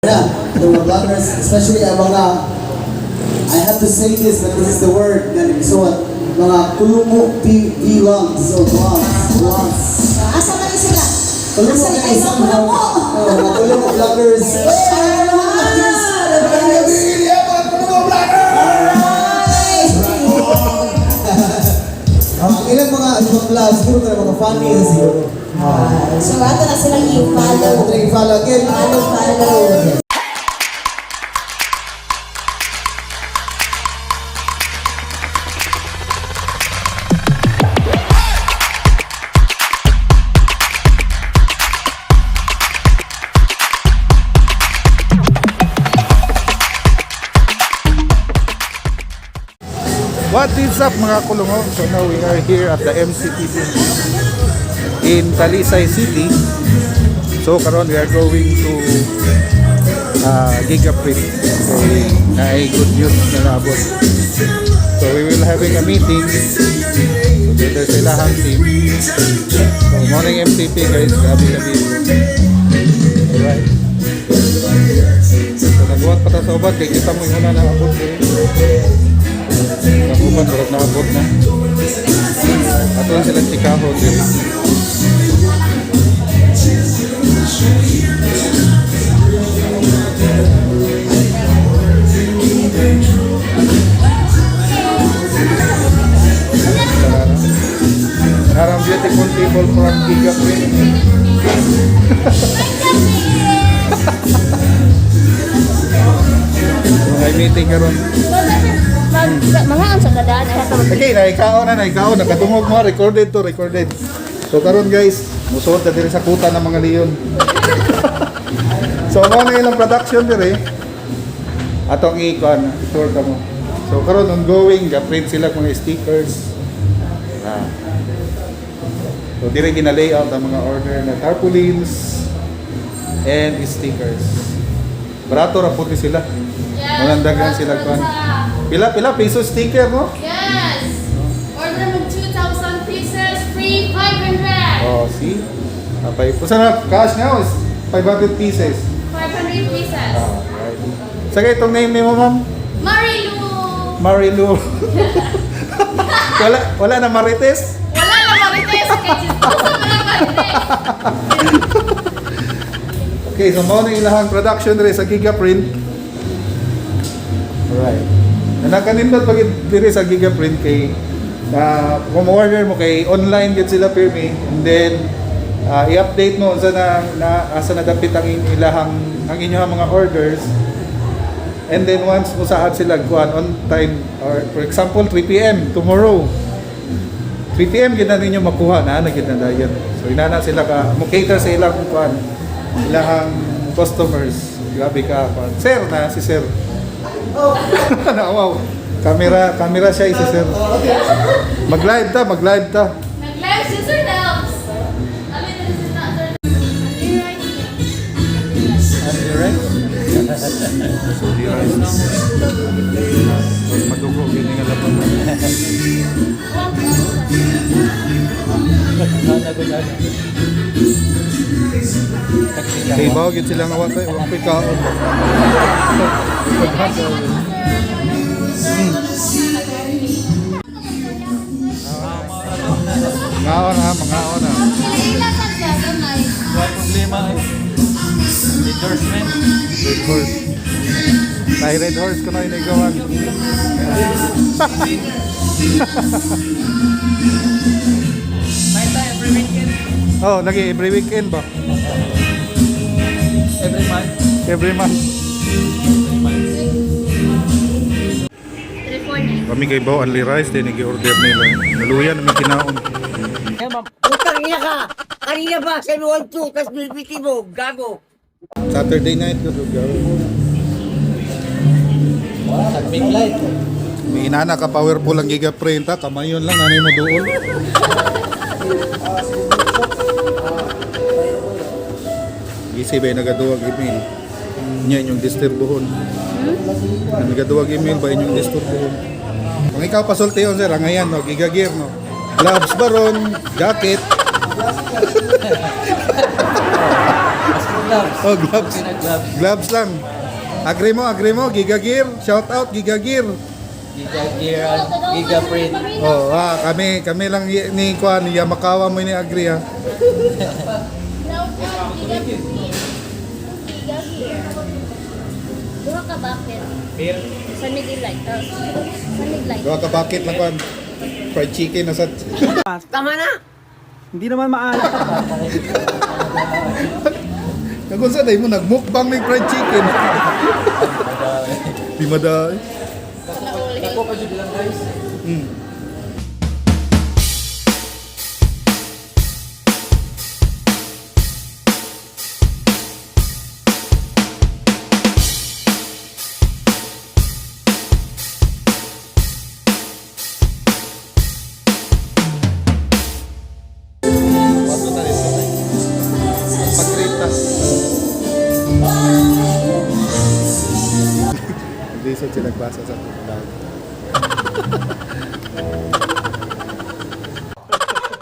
Na, the mga vloggers, especially ang mga, I have to say this, but this is the word na nagsuwat, mga kulungo vlogs or vlogs, vlogs. Asa man ni sila? Kulungo Asa na ay mga somehow, kulungo? oh, mga kulungo vloggers. Hey, mga kulungo vloggers! Magandang gabi, yeah, mga kulungo vloggers! Oh, ang ilang mga vlogs, siguro na mga funny na siguro. Ah, so ato na silang i-follow. Ato na i-follow again. Follow, follow. What is up, mga kulungo? So now we are here at the MCTV in Talisay City. So karon we are going to Gigaprint. So naay good news na naabot. So we will having a meeting together sa ilahang team. So morning MCP, guys, gabi gabi. Alright. So nagbuhat pa ta sa uban kay kita mo yung una na abot eh. Ang uban murag naabot na. Ato lang silang chikahon din. Narang beautiful people from Gigaprint. May meeting karon. Mga ang sa kadaan ay sa Okay, naikaon na, naikaon. Nakatungog mo, recorded to, recorded. So karon guys, musuot na diri sa kuta ng mga leon. So mao na ilang production diri. Atong i-kuan, i-tour ka mo. So karon ongoing, ga-print sila mga stickers. Ah. So diri gina-layout ang mga order na tarpaulins and stickers. Barato ra pud ni sila. Yes. Walang daghan sila kuan. Pila pila piso sticker, no? Yes. Order mo 2,000 pieces, free 500. Oh, see? Apay, kung na cash now is 500 pieces. 500 pieces. Ah, right. Sige, itong name ni mo, ma'am? Marilu. Marilu. Wala wala na Marites? Wala na Marites. Kay chismosa man ang Marites. Okay, so mao na ilahang production diri sa Gigaprint. Alright. Nakanindot pag diri sa Gigaprint kay kung order mo kay online gid sila pirmi and then i-update mo unsa na, na asa na dapit ang ilahang ang inyong mga orders, and then once mo saad sila kuan on time or for example 3 PM tomorrow, 3 PM gid na ninyo makuha na na gid na dayon. So inana sila ka mo cater sa ilang kuan, ilahang customers. Grabe ka kuan. Sir na si sir. Na wow. Camera camera siya si sir. Mag-live ta, mag-live ta. Nag-live si Sir Nelps. Alin na si Sir. Right? So di rice. Madugo gini nga laban. Kay bawo gyud sila nga wa pa wa pa'y kaon. Mangaon ha, mangaon ha. Wala problema eh. Endorsement. Red Horse. Ay, Red Horse ko na inigawan. Night time every weekend. Oh, lagi every weekend ba? Every month. Every month. Every month. Kami kay Bao, only rice din nag-order nila. Naluyan namin kinaon. Eh, ma'am. Putang ina ka! Kanina pa, 712, tapos binibiti mo, gago! Saturday night ko girl. Big light. May inana ka powerful ang gigaprint ha, kamayon lang nanay mo duol. Gisi ba yung nagaduwag email? Niya inyong disturbuhon. Hmm? Nagaduwag email ba inyong disturbuhon? Kung ikaw pasulti yun, sir, angayan, no, gigagear, no. Gloves ba ron, jacket. Gloves. Oh, gloves. Okay na gloves. Gloves lang. Agree mo, Giga Gear. Shout out Giga Gear. Giga Gear, Giga Print. Oh, kami kami lang ni kuan ni Yamakawa mo ni agree ah. Shout out, Giga Print. Giga Gear. Duha ka bucket. Beer. San Miguel Light. San Miguel Light. Duha ka bucket lang kuan. Fried chicken na sa Tama na! Hindi naman maalat. Nagun sa day mo nagmukbang may fried chicken. Di maday. Ako pa jud lang guys. Wato na rin ito. Pag-rate. Hindi sa sila nagbasa sa vlog.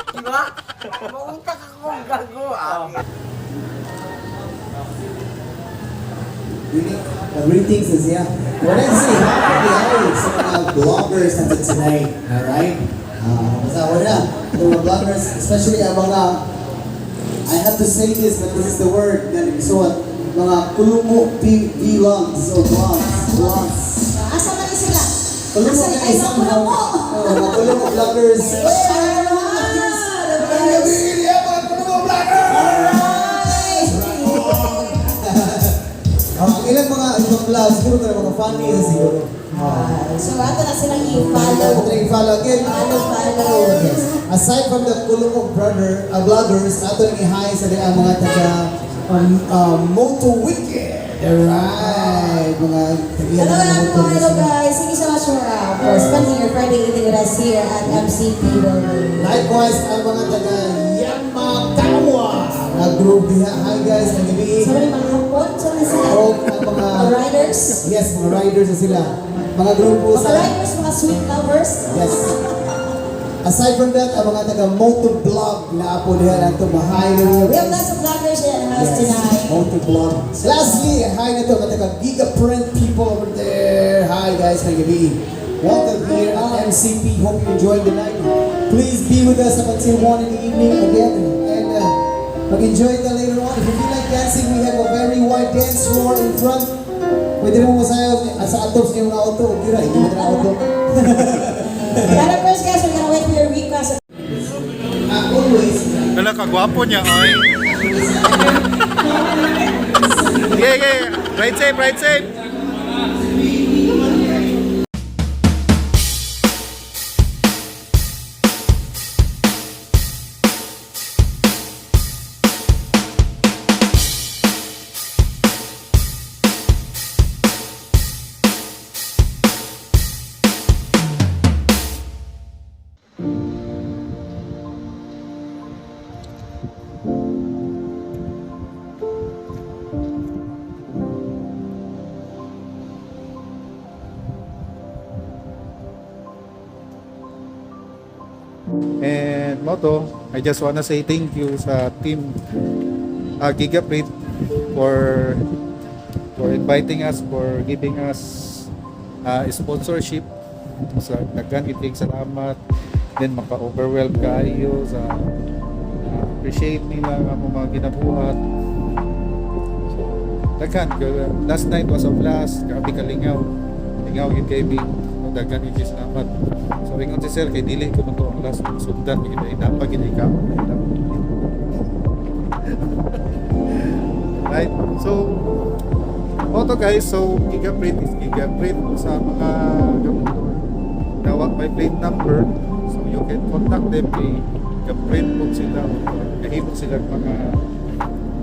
Di ba? Mautak ako, gago ah. Greetings is yeah. Well, let's see. Happy sa mga vloggers natin tonight. Alright? Basta wala. The mga vloggers, especially ang mga, I have to say this, but this is the word na nagsuot, mga kulungo vlogs or vlogs. Vlogs. Asa man ni sila? Kulungo Asa ay mga kulungo. Oh, mga kulungo vloggers. Oh, ang ilang mga ibang vlogs, siguro talaga mga funny na siguro. Ah, so ato na silang i-follow. Follow. Follow again. Follow, follow. Yes. Aside from the Kulumok brother, vloggers, ato nang i-hi sa ang mga taga Moto Wicked. Alright, mga taga Hello, ng hello, motor na hello sila. guys. Thank you so much for spending your Friday evening with us here at MCP Building. Likewise, ang mga taga Yamakawa na group diha. Hi guys, ang gabi. So, mga hapon, so na sila. O ang mga Mga riders. Yes, mga riders na sila. Mga grupo Mga sa riders, mga sweet lovers. Yes. Aside from that, ang mga taga Motoblog na apo diha nato mahay We have lots of vloggers here in the house tonight. Motoblog. Lastly, hi na to mga taga Gigaprint people over there. Hi guys, may gabi. Welcome here at MCP. Hope you enjoyed the night. Please be with us up until 1 in the evening again. And mag-enjoy ka later on. If you feel like dancing, we have a very wide dance floor in front. Pwede mo masayaw sa atop sa inyong auto. Okay ra, hindi mo na auto. And of course, guys, we're gonna wait for your request. Always, Wala ka gwapo niya oy. Yeah. Ride safe, ride safe. And Moto, I just wanna say thank you sa team Gigaprint for inviting us, for giving us sponsorship. Sa daghan itig salamat. Then maka-overwhelm kaayo sa appreciate nila ang among mga ginabuhat. So, daghan. Last night was a blast. Grabe kalingaw. Lingaw gyud kay mi. No, daghan gyud salamat. So ingon si sir kay dili ko man to ang last sundan gyud ay dapat gyud ikaw. Right? So Auto guys, so Gigaprint is Gigaprint sa mga gamotor. Dawa may plate number, so you can contact them kay Gigaprint po sila o kahimot sila mga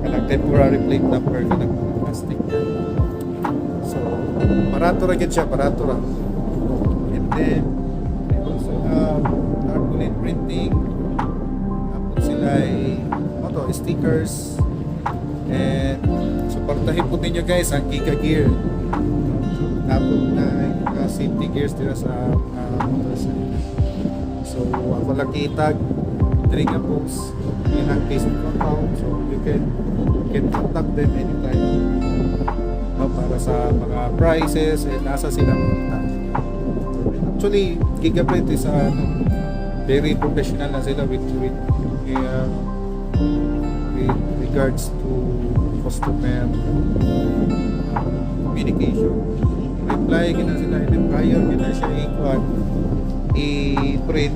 kanang temporary plate number kanang mga plastic. So barato ra gyud siya, barato ra. And then they also have tarpaulin printing. Tapos sila ay ano to, stickers and suportahin po ninyo guys ang Giga Gear. Tapos na yung mga safety gears nila sa motorcycle. So ako lang kitag diri nga post yun ang Facebook account, so you can can contact them anytime, no, para sa mga prices and nasa sila makita. Actually, Gigaprint is ano, very professional na sila with regards to customer communication. Reply gina sila and then prior gina siya i-kuan, i-print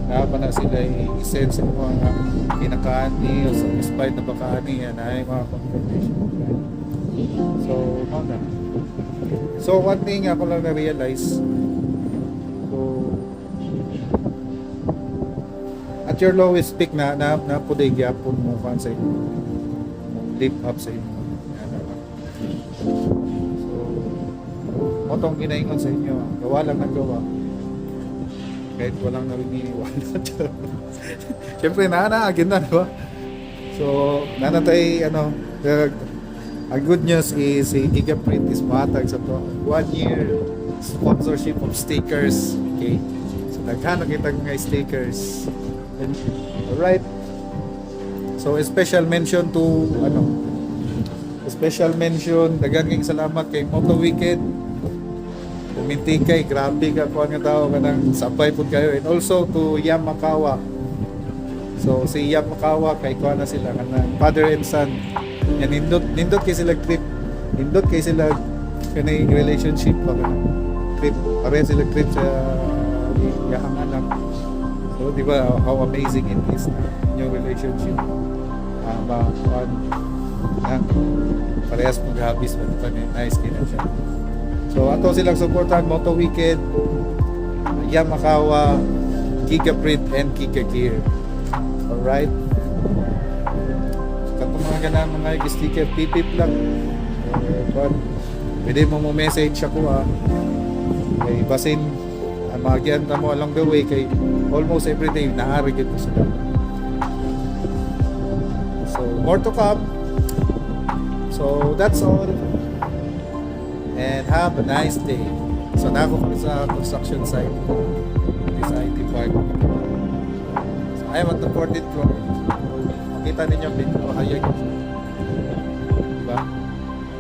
na pa na sila i-send sa mga kinakaani o satisfied na bakaani yan ay mga confirmation. So, mao na. So, one thing ako lang na-realize, so, at your lowest peak na po day gyapon mo kan sa inyo lift up sa inyo. Yan, ano. So, mao tong ginaingon sa inyo, gawa lang ng gawa. Kahit walang naniniwala. Siyempre, na na, di ba? So, nanatay, ano, ang good news is si Gigaprint is mohatag sa to one year sponsorship of stickers. Okay? So, daghan na kitang mga stickers. And, alright. So, special mention to, ano, special mention, daghan kayong salamat kay Moto Wicked. Puminti kay, grabe ka kuan nga tao kanang sabay pud kayo. And also to Yamakawa. So si Yamakawa kay kuan na sila kanang father and son. Yan, nindot nindot kay sila trip. Nindot kay sila kanang relationship pa kanang trip. Pareha sila trip sa iyahang anak. So di ba how amazing it is na inyong relationship. Ah, ba kuan na parehas mag-hobbies ba, di ba? Nice din na siya. So ato silang suportahan: Moto Wicked, Yamakawa, Gigaprint and Giga Gear. Alright. Katong mga ganang mga sticker, pipip lang. Eh, kuan, pwede mo mo message ako ah. Kay basin magyan ta mo along the way kay almost every day naari gid ko sila. So more to come. So that's all. And have a nice day. So nako kami sa construction site. This IT park. So I am at the 14th floor. Makita ninyo medyo hayag. Diba?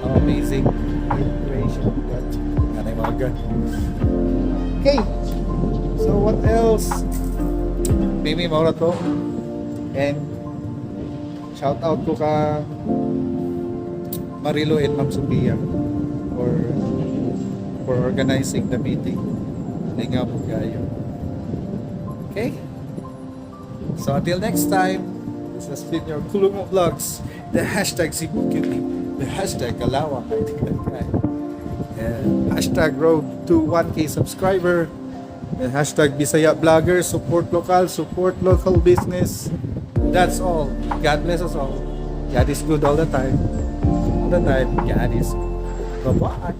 How amazing creation of that. Yan ay mga gun. Okay. So what else? Mimi, maura to. And shout out ko ka Marilo and Ma'am Sophia for organizing the meeting. Lingaw po kayo. Okay? So until next time, this has been your Kulungo Vlogs, the #CebuCutie, the #Kalawang, and #road to 1K subscriber, and #BisayaVlogger, support local, support local business. That's all. God bless us all. God is good all the time. All the time, God is good. Bye-bye.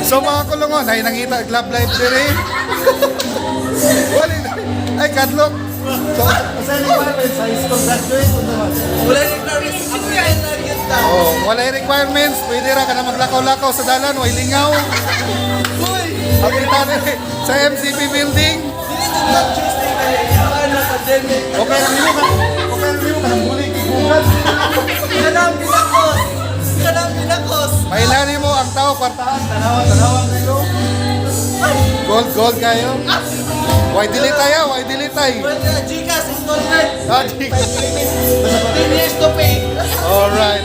So mga kulungon, ay nangita Club Life diri. Wala na. Ay, kadlok. So, sa requirements, high school graduate o naman? Wala requirements. Ako yan na yun daw. Oh, wala yung requirements. Pwede ra ka na maglakaw-lakaw sa dalan, way lingaw. Uy! Pakita diri sa MCP building. Dili na Tuesday kay paano pandemic. Okay lang nimo ka. Okay lang nimo ka nang kay Google. Kanang binakos. Kanang binakos. Mailani mo ang tao kwartaan, tanawa, tanawa kayo. Gold, gold kayo. Why delete tayo? Why delete tayo? Well, Gcash installment. Ah, Gcash. 10 years to pay. Alright.